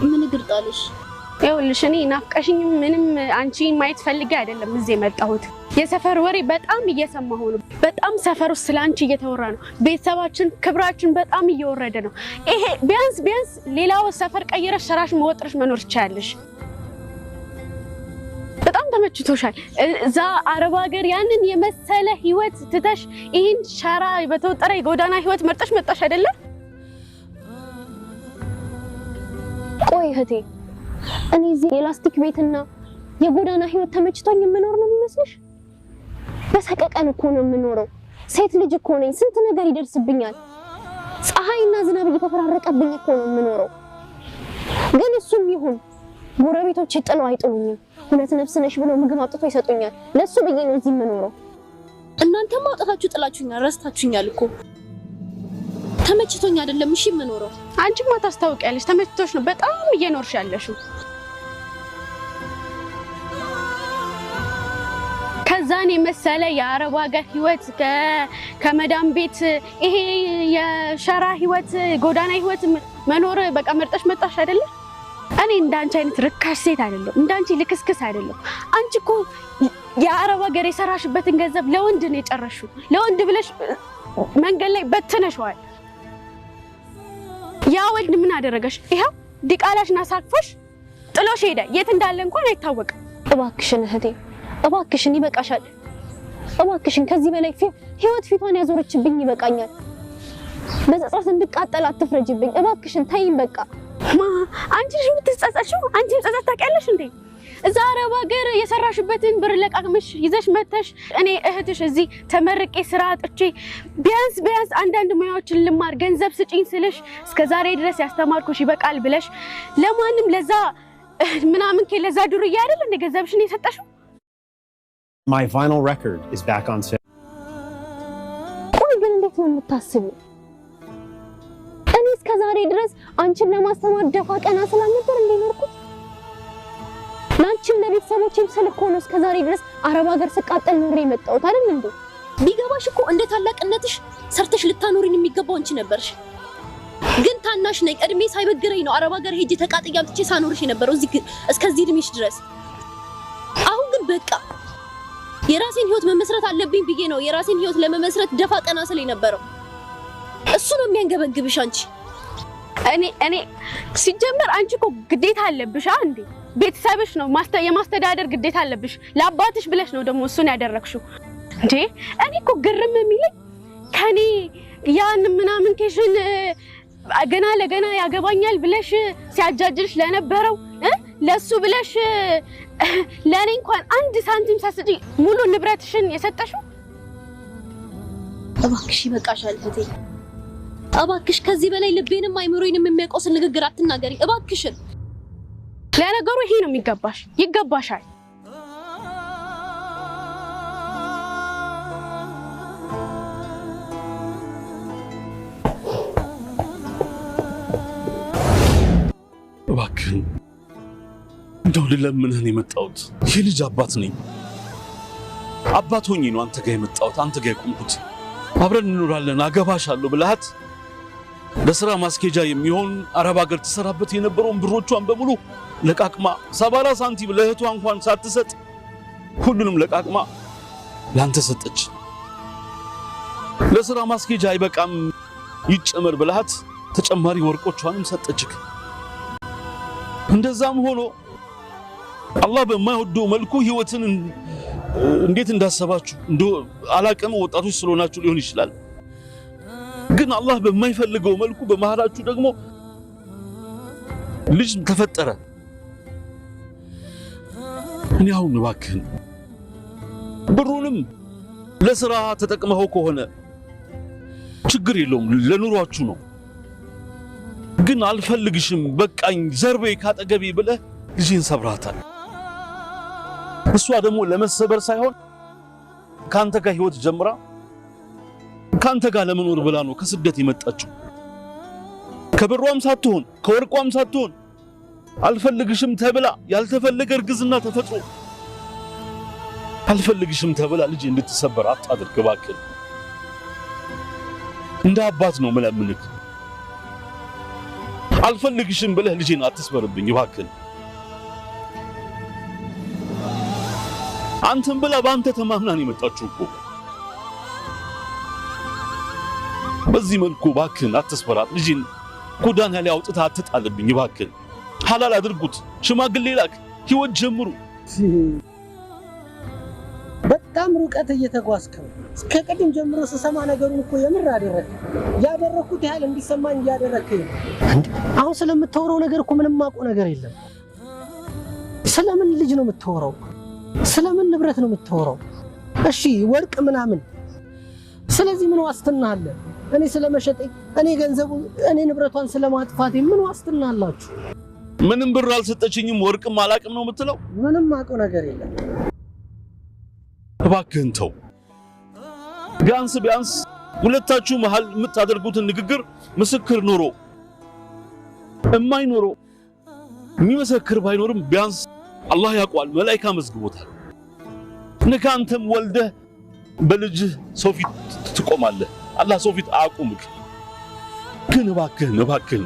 ምን እግር ጣልሽ? ይኸውልሽ እኔ ናፍቀሽኝ ምንም አንቺ ማየት ፈልጌ አይደለም እዚህ የመጣሁት። የሰፈር ወሬ በጣም እየሰማሁ ነው። በጣም ሰፈር ውስጥ ስለ አንቺ እየተወራ ነው። ቤተሰባችን ክብራችን በጣም እየወረደ ነው። ይሄ ቢያንስ ቢያንስ ሌላው ሰፈር ቀይረሽ ሸራሽ መወጥረሽ መኖር ትችያለሽ። በጣም ተመችቶሻል። እዛ አረብ ሀገር ያንን የመሰለ ህይወት ትተሽ ይህን ሸራ በተወጠረ የጎዳና ህይወት መርጠሽ መጣሽ አይደለም? ቆይ እህቴ፣ እኔ እዚህ የላስቲክ ቤትና የጎዳና ህይወት ተመችቶኝ የምኖር ነው የሚመስልሽ? በሰቀቀን እኮ ነው የምኖረው። ሴት ልጅ እኮ ነኝ፣ ስንት ነገር ይደርስብኛል። ፀሐይና ዝናብ እየተፈራረቀብኝ እኮ ነው የምኖረው። ግን እሱም ይሁን ጎረቤቶቼ ጥለው አይጥሉኝም። ሁለት ነፍስ ነሽ ብለው ምግብ አውጥቶ ይሰጡኛል። ለሱ ብዬ ነው እዚህ የምኖረው። እናንተም አውጥታችሁ ጥላችሁኛል፣ ረስታችሁኛል እኮ። ተመችቶኝ አይደለም እሺ የምኖረው። አንቺማ ታስታውቂያለሽ፣ ተመችቶሽ ነው በጣም እየኖርሽ ያለሽው። ከዛን የመሰለ የአረብ ሀገር ህይወት ከመዳም ቤት ይሄ የሸራ ህይወት ጎዳና ህይወት መኖር በቃ መርጠሽ መጣሽ አይደለም? እኔ እንዳንቺ አይነት ርካሽ ሴት አይደለም፣ እንዳንቺ ልክስክስ አይደለም። አንቺ እኮ የአረብ ሀገር የሰራሽበትን ገንዘብ ለወንድ ነው የጨረሽው። ለወንድ ብለሽ መንገድ ላይ በትነሽዋል። ያ ወንድ ምን አደረገሽ? ይኸው ዲቃላሽን አሳቅፎሽ ጥሎሽ ሄደ። የት እንዳለ እንኳን አይታወቅም። እባክሽን እህቴ፣ እባክሽን ይበቃሻል። እባክሽን ከዚህ በላይ ህይወት ፊቷን ያዞረችብኝ ይበቃኛል። በጸጸት እንድቃጠል አትፍረጅብኝ። እባክሽን ተይኝ በቃ። ማ አንቺ ነሽ የምትጸጸችው? አንቺ ጸጸት ታውቂያለሽ እንዴ? እዛ አረብ ሀገር የሰራሽበትን ብር ለቃቅመሽ ይዘሽ መተሽ እኔ እህትሽ እዚህ ተመርቄ ስራ አጥቼ ቢያንስ ቢያንስ አንዳንድ ሙያዎችን ልማር ገንዘብ ስጪኝ ስልሽ እስከ ዛሬ ድረስ ያስተማርኩሽ ይበቃል ብለሽ ለማንም ለዛ ምናምን ለዛ ዱርዬ አይደል እንደ ገንዘብሽን የሰጠሽው? My vinyl record is back on sale. ቆይ ግን እንዴት ነው የምታስቢው? እኔ እስከ ዛሬ ድረስ አንቺን ለማስተማር ደፋ ቀና ስላልነበር እንደ ኖርኩት ለአንቺም ለቤተሰቦቼም ስል እኮ ነው እስከ ዛሬ ድረስ አረብ ሀገር ስቃጠል ኖሬ የመጣሁት አይደል እንዴ? ቢገባሽ እኮ እንደ ታላቅነትሽ ሰርተሽ ልታኖሪን የሚገባው አንቺ ነበርሽ። ግን ታናሽ ነኝ፣ እድሜ ሳይበግረኝ ነው አረብ ሀገር ሄጄ ተቃጥዬ አምጥቼ ሳኖርሽ የነበረው እዚህ እስከዚህ እድሜሽ ድረስ። አሁን ግን በቃ የራሴን ህይወት መመስረት አለብኝ ብዬ ነው የራሴን ህይወት ለመመስረት ደፋ ቀና ስል የነበረው። እሱ ነው የሚያንገበግብሽ አንቺ። እኔ ሲጀመር አንቺ እኮ ግዴታ አለብሽ እንዴ? ቤተሰብሽ ነው የማስተዳደር ግዴታ አለብሽ። ለአባትሽ ብለሽ ነው ደግሞ እሱን ያደረግሽው እንዴ? እኔ እኮ ግርም የሚለኝ ከኔ ያን ምናምን ኬሽን ገና ለገና ያገባኛል ብለሽ ሲያጃጅልሽ ለነበረው ለሱ ብለሽ ለኔ እንኳን አንድ ሳንቲም ሳትሰጪ ሙሉ ንብረትሽን የሰጠሽው። እባክሽ ይበቃሻል እህቴ፣ እባክሽ ከዚህ በላይ ልቤንም አይምሮዬንም የሚያቆስል ንግግር አትናገሪ እባክሽን። ለነገሩ ይሄ ነው የሚገባሽ፣ ይገባሻል። እባክህን እንደው ልለምንህ ነው የመጣሁት። የልጅ አባት ነኝ። አባት ሆኜ ነው አንተ ጋር የመጣሁት፣ አንተ ጋር የቆምኩት። አብረን እንኖራለን አገባሻለሁ ብለሃት ለስራ ማስኬጃ የሚሆን አረብ ሀገር ትሰራበት የነበረውን ብሮቿን በሙሉ ለቃቅማ 74 ሳንቲም ለእህቷ እንኳን ሳትሰጥ ሁሉንም ለቃቅማ ላንተ ሰጠች። ለስራ ማስኬጃ አይበቃም ይጨመር ብለሃት ተጨማሪ ወርቆቿንም ሰጠችክ። እንደዛም ሆኖ አላህ በማይወደው መልኩ ህይወትን እንዴት እንዳሰባችሁ እንዶ አላቅም። ወጣቶች ስለሆናችሁ ሊሆን ይችላል። ግን አላህ በማይፈልገው መልኩ በመሃላችሁ ደግሞ ልጅ ተፈጠረ። እኔ አሁን እባክህን ብሩንም ለስራ ተጠቅመኸው ከሆነ ችግር የለውም ለኑሯችሁ ነው። ግን አልፈልግሽም፣ በቃኝ፣ ዘርቤ ካጠገቤ ብለህ ልጅን ሰብራታል። እሷ ደግሞ ለመሰበር ሳይሆን ካንተ ጋር ህይወት ጀምራ ካንተ ጋር ለመኖር ብላ ነው ከስደት የመጣችው። ከብሯም ሳትሆን ከወርቋም ሳትሆን አልፈልግሽም ተብላ ያልተፈለገ እርግዝና ተፈጥሮ አልፈልግሽም ተብላ ልጅ እንድትሰበር አታድርግ እባክህ። እንደ አባት ነው ምለምንክ። አልፈልግሽም ብለህ ልጄን አትስበርብኝ እባክህን። አንተም ብላ በአንተ ተማምና ነው የመጣችው እኮ። በዚህ መልኩ እባክህን አትስበራት። ልጄን ጎዳና ላይ አውጥተህ አትጣልብኝ እባክህን። ሐላል አድርጉት፣ ሽማግሌ ላክ፣ ህይወት ጀምሩ። በጣም ሩቀት እየተጓዝክ ነው። እስከ ቅድም ጀምሮ ስሰማ ነገሩን እኮ የምር አደረግክ። ያደረግኩት ያህል እንዲሰማኝ እያደረግክ ነው። አሁን ስለምታወራው ነገር እኮ ምንም ማውቀው ነገር የለም። ስለምን ልጅ ነው የምታወራው? ስለምን ንብረት ነው የምታወራው? እሺ ወርቅ ምናምን፣ ስለዚህ ምን ዋስትና አለ? እኔ ስለመሸጤ፣ እኔ ገንዘቡ፣ እኔ ንብረቷን ስለማጥፋቴ ምን ዋስትና አላችሁ? ምንም ብር አልሰጠችኝም ወርቅም አላቅም ነው የምትለው? ምንም ማውቀው ነገር የለም። እባክህን ተው። ቢያንስ ቢያንስ ሁለታችሁ መሃል የምታደርጉትን ንግግር ምስክር ኖሮ እማይኖሮ የሚመሰክር ባይኖርም ቢያንስ አላህ ያውቀዋል፣ መላኢካ መዝግቦታል። ነገ አንተም ወልደህ በልጅህ ሰው ፊት ትቆማለህ። አላህ ሰው ፊት አያቁምክ። ግን እባክህን እባክህን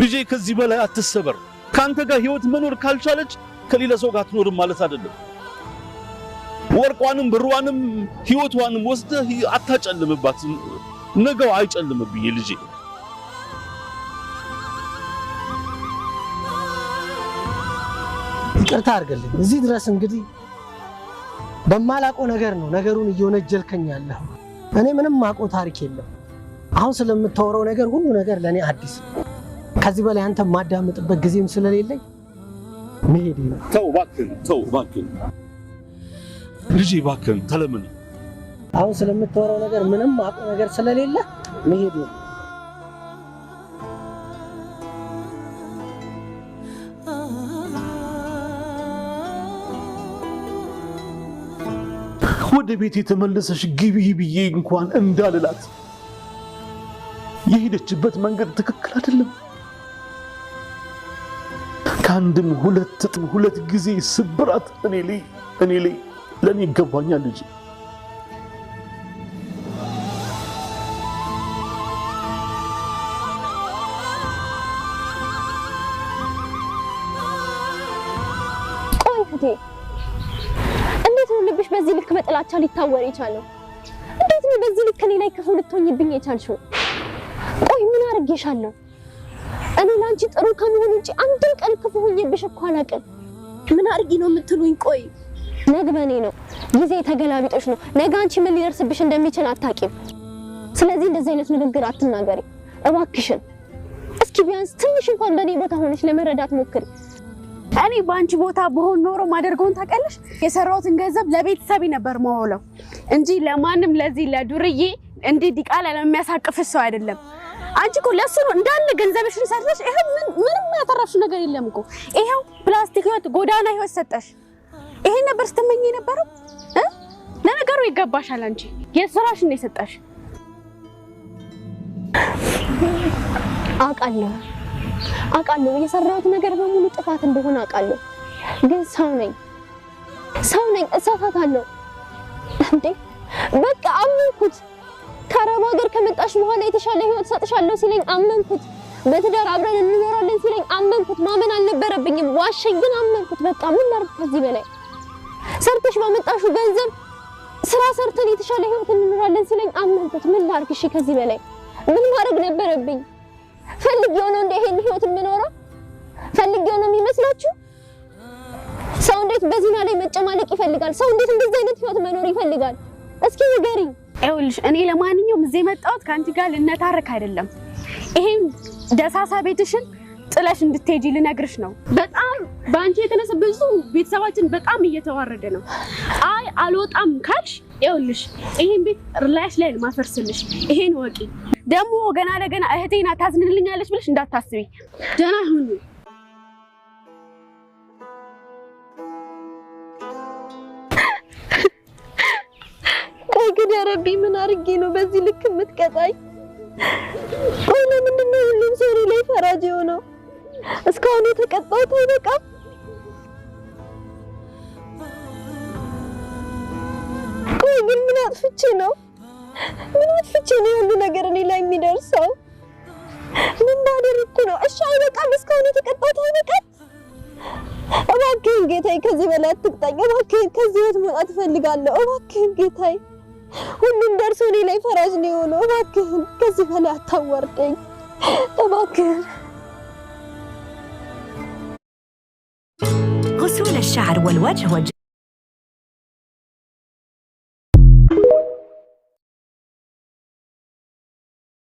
ልጄ ከዚህ በላይ አትሰበር። ከአንተ ጋር ህይወት መኖር ካልቻለች ከሌላ ሰው ጋር አትኖርም ማለት አይደለም። ወርቋንም ብሯንም ህይወቷንም ወስደህ አታጨልምባት። ነገው አይጨልምብኝ ልጄ። ይቅርታ አድርግልኝ። እዚህ ድረስ እንግዲህ በማላውቀው ነገር ነው ነገሩን እየወነጀልከኝ ያለኸው። እኔ ምንም ማውቀው ታሪክ የለም። አሁን ስለምታወራው ነገር ሁሉ ነገር ለእኔ አዲስ ነው። ከዚህ በላይ አንተ ማዳመጥበት ጊዜም ስለሌለኝ መሄዴ ነው። ተው እባክህን፣ ተው እባክህን ልጄ፣ እባክህን ተለምን። አሁን ስለምታወራው ነገር ምንም ማውቀው ነገር ስለሌለ መሄዴ ነው። ወደ ቤት የተመለሰሽ ግቢ ብዬ እንኳን እንዳልላት የሄደችበት መንገድ ትክክል አይደለም። ከአንድም ሁለት ጊዜ ስብራት እኔ ላይ ለኔ ይገባኛል ልጄ። ቆይ እህቴ፣ እንዴት ነው ልብሽ በዚህ ልክ በጥላቻ ሊታወር የቻለው? እንዴት ነው በዚህ ልክ እኔ ላይ ክፉ ልትሆኝብኝ የቻልሽው? ቆይ ምን አድርጌሻለሁ? እኔ ላንቺ ጥሩ ከመሆን ውጪ አንድም ቀን ክፉ ሆኜብሽ እኮ አላውቅም። ምን አድርጊ ነው የምትሉኝ? ቆይ ነገ በኔ ነው፣ ጊዜ ተገላቢጦሽ ነው። ነገ አንቺ ምን ሊደርስብሽ እንደሚችል አታውቂም። ስለዚህ እንደዚህ አይነት ንግግር አትናገሪ እባክሽን። እስኪ ቢያንስ ትንሽ እንኳን በኔ ቦታ ሆነሽ ለመረዳት ሞክሪ። እኔ በአንቺ ቦታ በሆን ኖሮ ማደርገውን ታውቂያለሽ? የሰራሁትን ገንዘብ ለቤተሰቤ ነበር ማውለው እንጂ ለማንም ለዚህ ለዱርዬ እንዲህ ዲቃላ ለሚያሳቅፍሽ ሰው አይደለም። አንቺ እኮ ለሱ ነው እንዳለ ገንዘብሽን ሰርተሽ ይሄው ምንም ያተረፍሽው ነገር የለም እኮ። ይሄው ፕላስቲክ ህይወት፣ ጎዳና ህይወት ሰጠሽ። ይሄን ነበር ስትመኝ የነበረው እ ለነገሩ ይገባሻል። አንቺ የስራሽን ነው የሰጠሽ። አውቃለሁ አውቃለሁ የሰራሁት ነገር በሙሉ ጥፋት እንደሆነ አውቃለሁ። ግን ሰው ነኝ ሰው ነኝ፣ እሳሳታለሁ። እንዴ በቃ አመንኩት። ከአረብ ሀገር ከመጣሽ በኋላ የተሻለ ህይወት ሰጥሻለሁ ሲለኝ አመንኩት። በትዳር አብረን እንኖራለን ሲለኝ አመንኩት። ማመን አልነበረብኝም፣ ዋሸኝ፣ ግን አመንኩት። በቃ ምን ላድርግ ከዚህ በላይ? ሰርተሽ ባመጣሽው ገንዘብ ስራ ሰርተን የተሻለ ህይወት እንኖራለን ሲለኝ አመንኩት። ምን ላድርግ? እሺ ከዚህ በላይ ምን ማድረግ ነበረብኝ? ፈልጌው ነው እንደ ይሄን ህይወት የምኖረው? ፈልጌው ነው የሚመስላችሁ? ሰው እንዴት በዚና ላይ መጨማለቅ ይፈልጋል? ሰው እንዴት እንደዚህ አይነት ህይወት መኖር ይፈልጋል? እስኪ ንገሪኝ። ይኸውልሽ እኔ ለማንኛውም እዚህ የመጣሁት ከአንቺ ጋር ልነታረክ አይደለም። ይሄን ደሳሳ ቤትሽን ጥለሽ እንድትሄጂ ልነግርሽ ነው። በጣም በአንቺ የተነሳ ብዙ ቤተሰባችን በጣም እየተዋረደ ነው። አይ አልወጣም ካልሽ ይኸውልሽ ይሄን ቤት ላይሽ ላይ ነው ማፈርስልሽ። ይሄን ወቂ። ደግሞ ገና ለገና እህቴን ታዝንልኛለች ብለሽ እንዳታስቢ። ደህና ሁኚ። ቆይ ግን ያ ረቢ ምን አድርጌ ነው በዚህ ልክ የምትቀጣኝ? ቆይ ለምንድን ነው ሁሉም ሰው እኔ ላይ ፈራጅ የሆነው? እስካሁን የተቀጣሁት አይበቃም? ቆይ ግን ምን አጥፍቼ ነው? ምን አጥፍቼ ነው የሁሉ ነገር እኔ ላይ የሚደርሰው? ምን ባደረግኩ ነው? እሺ አይበቃም? እስካሁን የተቀጣሁት አይበቃም? እባክህን ጌታዬ ከዚህ በላይ አትቅጣኝ። እባክህን ከዚህ ህይወት መውጣት እፈልጋለሁ። እባክህን ጌታዬ፣ ሁሉም ደርሶ እኔ ላይ ፈራጅ ነው የሆነው። እባክህን ከዚህ በላይ አታዋርደኝ። እባክህን። غسول الشعر والوجه.